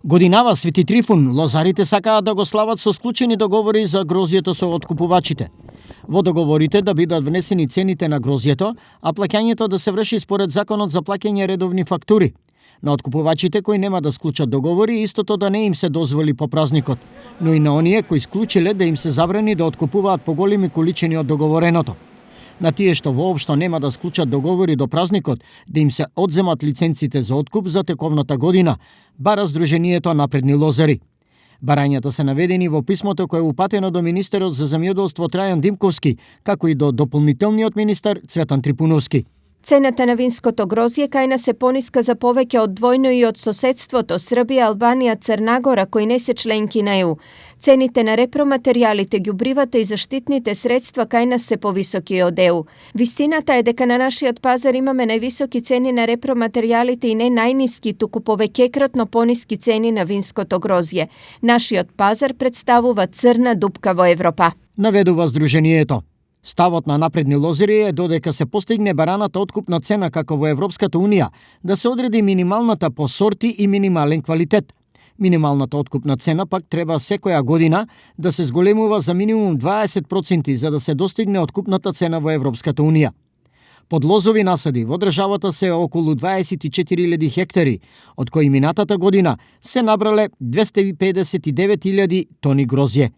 Годинава Свети Трифун, лозарите сакаат да го слават со склучени договори за грозјето со откупувачите. Во договорите да бидат внесени цените на грозјето, а плаќањето да се врши според законот за плаќање редовни фактури. На откупувачите кои нема да склучат договори, истото да не им се дозволи по празникот, но и на оние кои склучиле да им се забрани да откупуваат поголеми количини од договореното. На тие што воопшто нема да склучат договори до празникот, да им се одземат лиценците за откуп за тековната година, бара Сдруженијето Напредни лозари. Барањата се наведени во писмото кое е упатено до министерот за земјоделство Трајан Димковски, како и до дополнителниот министер Цветан Трипуновски. Цената на винското грозје кај нас е пониска за повеќе од двојно и од соседството Србија, Албанија, Црна Гора, кои не се членки на ЕУ. Цените на репроматеријалите, ѓубривата и заштитните средства кај нас се повисоки од ЕУ. Вистината е дека на нашиот пазар имаме највисоки цени на репроматеријалите и не најниски, туку повеќекратно пониски цени на винското грозје. Нашиот пазар представува црна дупка во Европа, Наведува Сдруженијето. Ставот на Напредни лозари е додека се постигне бараната откупна цена како во Европската Унија, да се одреди минималната по сорти и минимален квалитет. Минималната откупна цена пак треба секоја година да се зголемува за минимум 20% за да се достигне откупната цена во Европската Унија. Под лозови насади во државата се околу 24.000 хектари, од кои минатата година се набрале 259.000 тони грозје.